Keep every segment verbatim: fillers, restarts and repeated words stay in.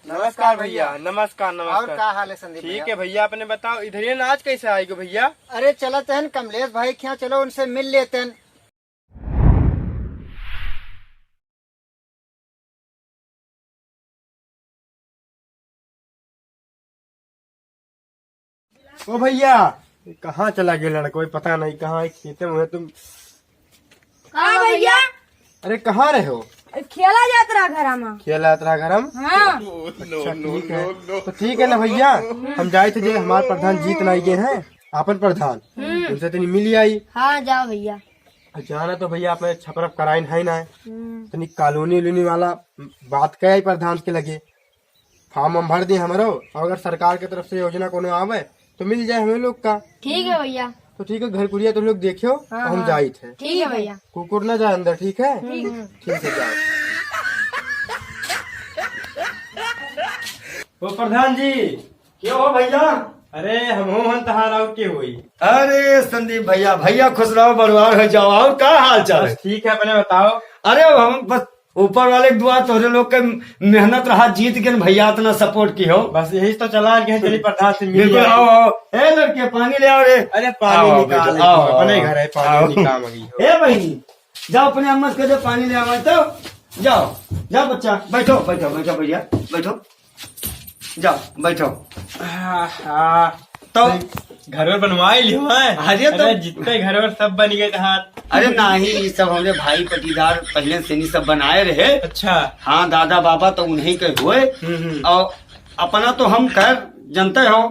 नमस्कार भैया। नमस्कार, नमस्कार। और का हाल है संदीप ठीक भैया? है भैया, अपने बताओ, इधर ये नाच कैसे आएगो भैया? अरे चलत हन कमलेश भाई के यहाँ, चलो उनसे मिल लेते हैं। ओ भैया, कहाँ चला गया लड़का? कोई पता नहीं कहाँ है, खेते में है तुम। का भैया? अरे कहाँ रहे हो? खेला जात रहा घरा में। खेला जात रहा घरा में? हाँ। अच्छा, ठीक है। तो ठीक है ना भैया, हम जाए थे जे हमारे प्रधान जीत ना गए हैं, आपन प्रधान, हम्म। उनसे तनी मिल आई। हाँ, जाओ भैया। जाना तो भैया, अपने छपरफ कराइन है ना, हम्म। तनी कॉलोनी उलोनी वाला बात कहे प्रधान के लगे, फॉर्म हम भर दे हमरो, और अगर सरकार के तरफ से योजना कोनो आवे तो मिल जाए हमें लोग का। ठीक है भैया। तो ठीक है, घर कुरिया तुम लोग देखियो, हाँ, हम हाँ। जाइत है। ठीक है भैया। कुकुर ना जाए अंदर, ठीक है? ठीक है। ठीक है, जाओ। ओ प्रधान जी, के हो भैया? अरे, हम हो हन तहार, और के होई? अरे संदीप भैया, भैया खुश रहो, बरुआर हो जाओ, और का हाल चाल है? बस ठीक है, अपने बताओ। अरे, हम बस ऊपर वाले के दुआ, तोहरे लोग के मेहनत रहा, जीत गए भैया, इतना सपोर्ट की हो। बस यही तो चला के चली प्रधान से मिल बिल्कुल, जाए। आओ, आओ। ए लड़के, पानी ले आओ रे। अरे, पानी आओ, निकाल, बैठो, आओ, अपने आओ। घर है, पानी आओ। निकाल गई हो। ए बहनी, जाओ अपने अम्मा से कह दो पानी ले आओ तो। जाओ, जाओ बच्चा, बैठो, बैठो, बैठो भैया, बैठो। जाओ, बैठो। आहा, तो घर वर बनवा ही लियो है। अरे तो अरे, जितने घर वर सब बन गए हाथ। अरे नाही, ये सब हमरे भाई पटीदार पहले से नहीं सब बनाए रहे। अच्छा। हाँ, दादा बाबा तो उन्हीं के हुए। हम्म, हम्म। और अपना तो हम खैर जानते हो,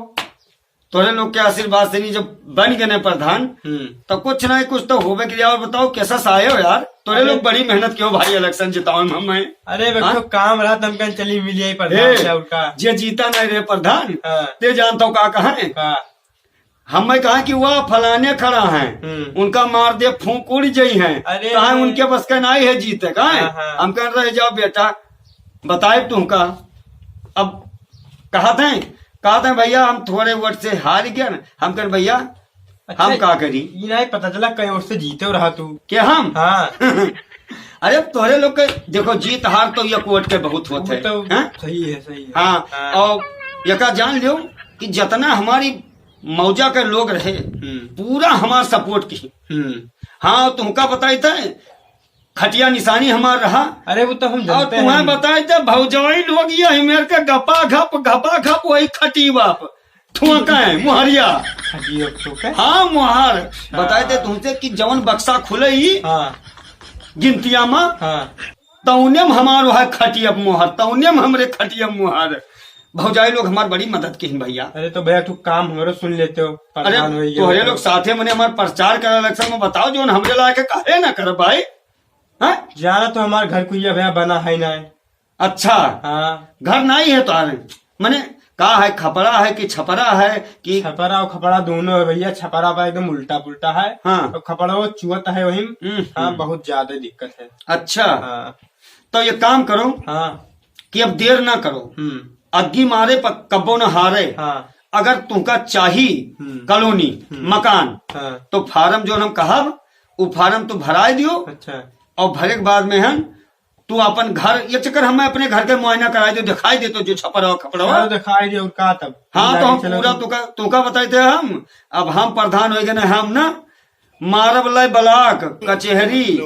तोरे लोग के आशीर्वाद से नहीं जब बन गए ना प्रधान, हम्म। तो कुछ ना कुछ तो होबे के लिए। और बताओ कैसा सा आए हो यार? तोरे अरे लोग बड़ी मेहनत कियो भाई, इलेक्शन जितावे में हम हैं। अरे हाँ? बेटो, काम रहा तो हम कहें चली मिल जाई प्रधान ए, से और का। जे जीता नहीं रे प्रधान, हाँ। ते जानता हूँ का कहा है? का? हम मैं कहा कि वह फलाने खड़ा है, हम्म। उनका मार दे फूंक उड़ जाई है, अरे। कहा उनके बस का नहीं है जीते का है? हाँ, हाँ। हम कह रहे जाओ बेटा, बताए तुमका। अब कहत हैं, कहत हैं भैया हम थोड़े वोट से हार गए ना। हम कह भैया अच्छा, हम का करी? ई नहीं पता चला कई ओर से जीते रहा तू। के हम? हाँ। अरे तोहरे लोग के देखो जीत हार तो ये कोर्ट के बहुत होत है, तो हैं? सही है, सही है। हाँ, हाँ। और यका जान लियो कि जितना हमारी मौजा के लोग रहे, हम्म। पूरा हमार सपोर्ट की। हम्म। हाँ, तुमका बताई थे, खटिया निशानी हमार रहा। अरे वो तो हम और जानते तुम्हें हैं। बताए थे भौजाई लोग ये मेरे के गपा घप, गपा घप वही खटी बाप। ठुआ का है, मुहरिया। खटी अब तो का? हाँ, मुहर। अच्छा। बताए थे तुमसे कि जवन बक्सा खुले ही हाँ। गिनतिया में, हाँ। तौने में हमारो है खटिया मुहर, तौने में हमरे खटिया मुहर। भौजाई लोग हमार बड़ी मदद किहिन भैया। अरे तो भैया तू काम हमरो सुन लेते हो, अरे प्रधान होई गए तोहरे हो। लोग साथे मने हमार प्रचार करे इलेक्शन में बताओ जौन हमरे लायक काहे ना कर भाई? हाँ? जाना तो हमार घर कुरिया भैया बना है ना। अच्छा। हाँ। घर नहीं है तो आ रहे। मने का है, खपड़ा है कि छपरा है कि छपरा और खपड़ा दोनों है भैया। छपरा पर एकदम उल्टा पुल्टा है। हाँ। और खपड़ा वो चुअत है वही। हम्म, हाँ, हम्म। बहुत ज्यादा दिक्कत है। अच्छा। हाँ। तो ये काम करो हाँ। कि अब देर ना करो। हम्म। अग्गी मारे पर कब्बो न हारे। हाँ। अगर तुमका चाही हम्म। कॉलोनी, हम्म। मकान, हाँ। तो फार्म जो हम कहब, वो फार्म तो भराए दियो। अच्छा। और भरे के बाद में हम तू अपन घर, एक चक्कर हमें अपने घर के मुआयना कराई दे, दिखाई दे तो जो छपरवा खपड़वा। चलो दिखाई दे, और का तब? हाँ, तो हम चलो पूरा तुम। तुका, तुका बताई थे हम। अब हम प्रधान हो गए ना, हम ना मारब लै ब्लॉक, कचहरी,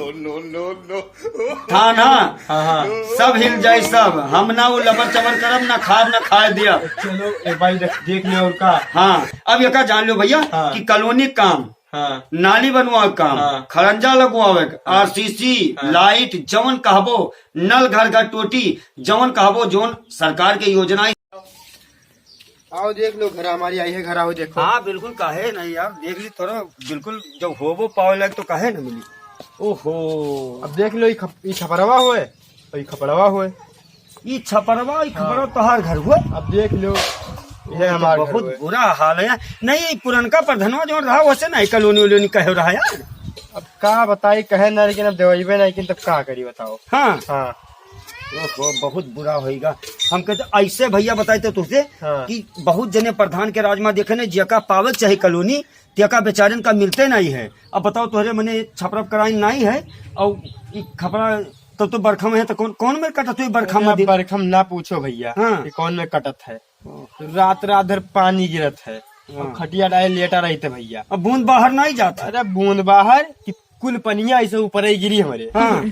थाना, हाँ, हाँ। सब हिल जाई सब। हम ना वो लबर चबर करब, ना खाब, ना खाए दिया। चलो, ए भाई देख, देख लियो और का। हाँ, अब ये का जान लो भैया हाँ। कि कॉलोनी काम हाँ। नाली बनवावे के काम, हाँ। खड़ंजा लगवावे के, हाँ। आरसीसी, हाँ। लाइट, जवन कहबो, नल घर घर टोटी, जवन कहबो, जवन सरकार के योजना। आओ देख लो, घर हमारी आई है, घर आओ देखो। हाँ, बिल्कुल, काहे नहीं यार, देख ली थोड़ा, बिल्कुल, जब होबो पावे लग तो काहे न मिली। ओहो। अब देख लो, ई खप-, ई छपरवा होए, और ई खपड़वा होए। ई छपरवा, ई हाँ। खपड़वा तोहार घर हुआ? अब देख लो, ये तो हमार घर बहुत हुआ। बुरा हाल है यार। नहीं, ई पुरनका प्रधनवा जो रहा, वैसे नहीं कॉलोनी उलोनी कहे रहा यार। अब का बताई, कहे ना, लेकिन अब देवइबे नहीं, लेकिन तब का करी बताओ। हाँ। हाँ। ओहो, बहुत बुरा होइगा। हम कहते ऐसे भैया बताई तो तुझसे हाँ। कि बहुत जने प्रधान के राज में देखे ने, जेका पावे के चाहे कॉलोनी, तेका बेचारन का मिलते नहीं है। अब बताओ, तोहरे मने छपरफ कराइन नहीं है, और ई खपड़ा तब तो बरखा में है, तो कौन, कौन में कटत हुई बरखा अरे, में आप दिन? बरखा में ना पूछो भैया हाँ। कि कौन में कटत है। हाँ। रात रात भर पानी गिरत है। हाँ। अब खटिया डाले लेटा रहित है भैया। अब बूंद बाहर नहीं जात है। अरे बूंद बाहर कि कुल पनिया ऐसे ऊपर ही गिरी हमरे। हाँ।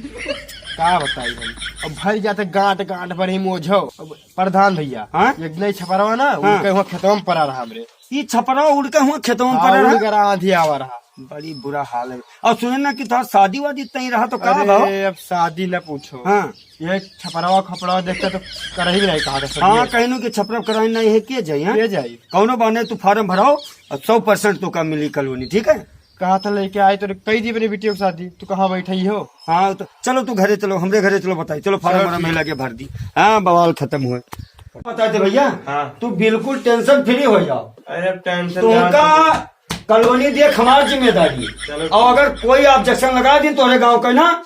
का बताई हम? अब भर जाते गांठ गांठ भर ही मोझो। अब प्रधान भैया, हाँ? एक नहीं छपरवा ना, हाँ। उनके हुआ खेतवा में पड़ा रहा हमरे। ई छपरवा उड़ के हुआ खेतवा में हाँ, पड़ा उड़ रहा? के रहा, आंधी आवा रहा। बड़ी बुरा हाल है। और सुने ना कि तोहार शादी वादी तय रहा तो का अरे, भाव? अब शादी ना पूछो। हाँ। ये छपरवा खपरवा देखते तो करही भी नहीं कहा था सब हाँ, ये। कहनू कि छपरवा कराही नहीं है, के जाई, हाँ? के जाई? कौनो बहाने तू फार्म भराओ और सौ परसेंट तोका मिली कॉलोनी, ठीक है? कहा था लेके आए तो कही दी अपनी बिटिया के शादी, तू कहाँ बैठा ही हो? हाँ, तो चलो तू घरे चलो, हमरे घरे चलो, बताई, चलो फार्म चलो, वार्म ठीक। लगे भर दी। हाँ, बवाल खत्म हुए। बता दे भैया, हाँ। तू बिल्कुल टेंशन फ्री हो जाओ। अरे टेंशन तुमका कॉलोनी देख हमार जिम्मेदारी। चलो। और अगर कोई ऑब्जेक्शन लगा दी तोहरे गांव का ना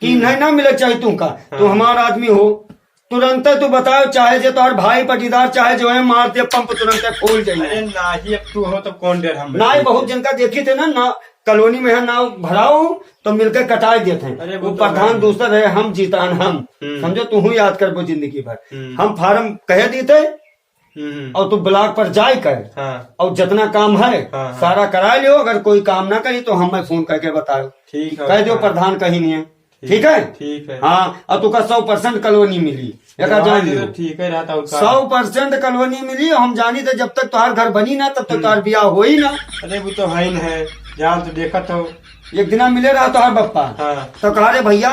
कि हम्म। नहीं ना मिले चाहे तुमका, हाँ। तू हमार आदमी हो, तुरंते तू बताओ, चाहे जे तोहर भाई पटीदार, चाहे जो है मार दे पंप, तुरंते खोल जाइए। अरे नाही, अब तू हो तो कौन डर हम नहीं, बैठे बहुत हैं। जिनका देखी थे ना, ना कॉलोनी में है ना भराओ तो मिलकर कटाए देते हैं। अरे वो वो तो प्रधान है। दूसर है, हम जीतान हम। हम्म। समझो, तू हूँ याद करबो जिंदगी भर। हम्म। हम फार्म कहे देते हम्म। और तू ब्लॉक पर जाए कर हाँ। और जितना काम है हाँ, हाँ। सारा करा लियो। अगर कोई काम ना करी तो हमें फोन करके बताओ। ठीक है, कह दियो हाँ। प्रधान कहीं नहीं है। ठीक है? ठीक है। हाँ, और तुका सौ परसेंट कॉलोनी मिली। एका जान लियो। ठीक है, रहता हूँ का। सौ परसेंट कॉलोनी मिली, हम जानी थे जब तक तोहार घर बनी ना, तब तक हम्म। तोहार बियाह होई ना। अरे, वो तो है ही ना है, जान तो देखत हो। एक दिना मिले रहा तोहार बप्पा। हाँ। तो कहा, "रे भैया,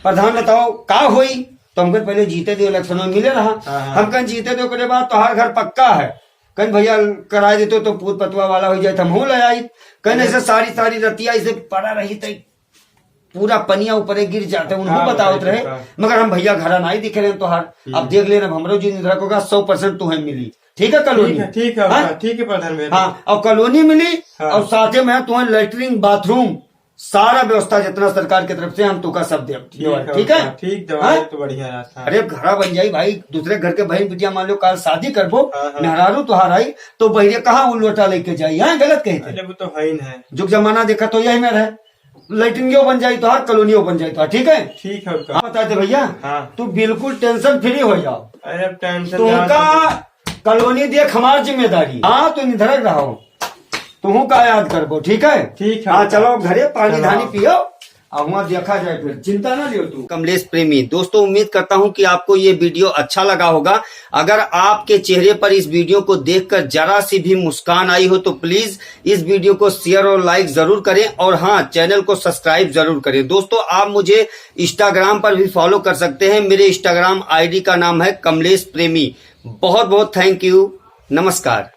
प्रधान बताओ, का होई?" तो हमके पहले जीते दो, इलेक्शन में मिले रहा। हाँ, हाँ। हम कहें जीते दो, ओकरे बाद तोहार घर पक्का है। कहें, "भैया, कराए देते तो पूत पतवा वाला हो जाए, तो हमहू ले आई।" कहें, हाँ। "ऐसे सारी, सारी रतिया ऐसे पड़ा रही थे।" पूरा पनिया ऊपरे गिर जाते, उन्हों हाँ, बतावत भाई, रहे, हाँ। मगर हम भैया घरा नाई दिखे रहे तोहार। हम्म। अब देख लेना, अब हमरो जी निधरा को का सौ परसेंट तुम्हें मिली, ठीक है, कॉलोनी? ठीक है, ठीक है, हाँ? ठीक है, प्रधान भैया। हाँ, और कॉलोनी मिली, हाँ। और साथे में तुम्हें लेटरिन, बाथरूम, सारा व्यवस्था जितना सरकार की तरफ से हम तुका सब दे, ठीक देवा, है, ठीक है? हाँ, ठीक, देवा, हाँ? तो बढ़िया रहता है। अरे, घरा बन जाई भाई, दूसरे घर के बहन बिटिया मान लो, काल शादी करबो, हाँ, हाँ। मेहरारू तोहार आई, तो बहिरे कहाँ वो लोटा लेके जाई? हाँ, गलत कहे थे। अरे, वो तो है ही ना है। जुग जमाना देखा तो यही में रहे। लैट्रिनियो बन जाई तोहार, कॉलोनियो बन जाई तोहार, ठीक है? ठीक है, का? हाँ, बता दे भैया, हाँ। तू बिल्कुल टेंशन फ्री हो जाओ। अरे, टेंशन तुमका यार। कॉलोनी देख हमार जिम्मेदारी। हाँ, तू निधरक रहो, तुहू का याद करबो, ठीक है? ठीक है, हाँ, का? चलो घरे पानी चलो। धानी पियो, और वहाँ देखा जाए फिर, चिंता ना लियो तू। कमलेश प्रेमी, दोस्तों, उम्मीद करता हूँ कि आपको ये वीडियो अच्छा लगा होगा। अगर आपके चेहरे पर इस वीडियो को देखकर जरा सी भी मुस्कान आई हो तो प्लीज इस वीडियो को शेयर और लाइक जरूर करें, और हाँ, चैनल को सब्सक्राइब जरूर करें। दोस्तों, आप मुझे इंस्टाग्राम पर भी फॉलो कर सकते हैं। मेरे इंस्टाग्राम आईडी का नाम है कमलेश प्रेमी। बहुत बहुत थैंक यू। नमस्कार।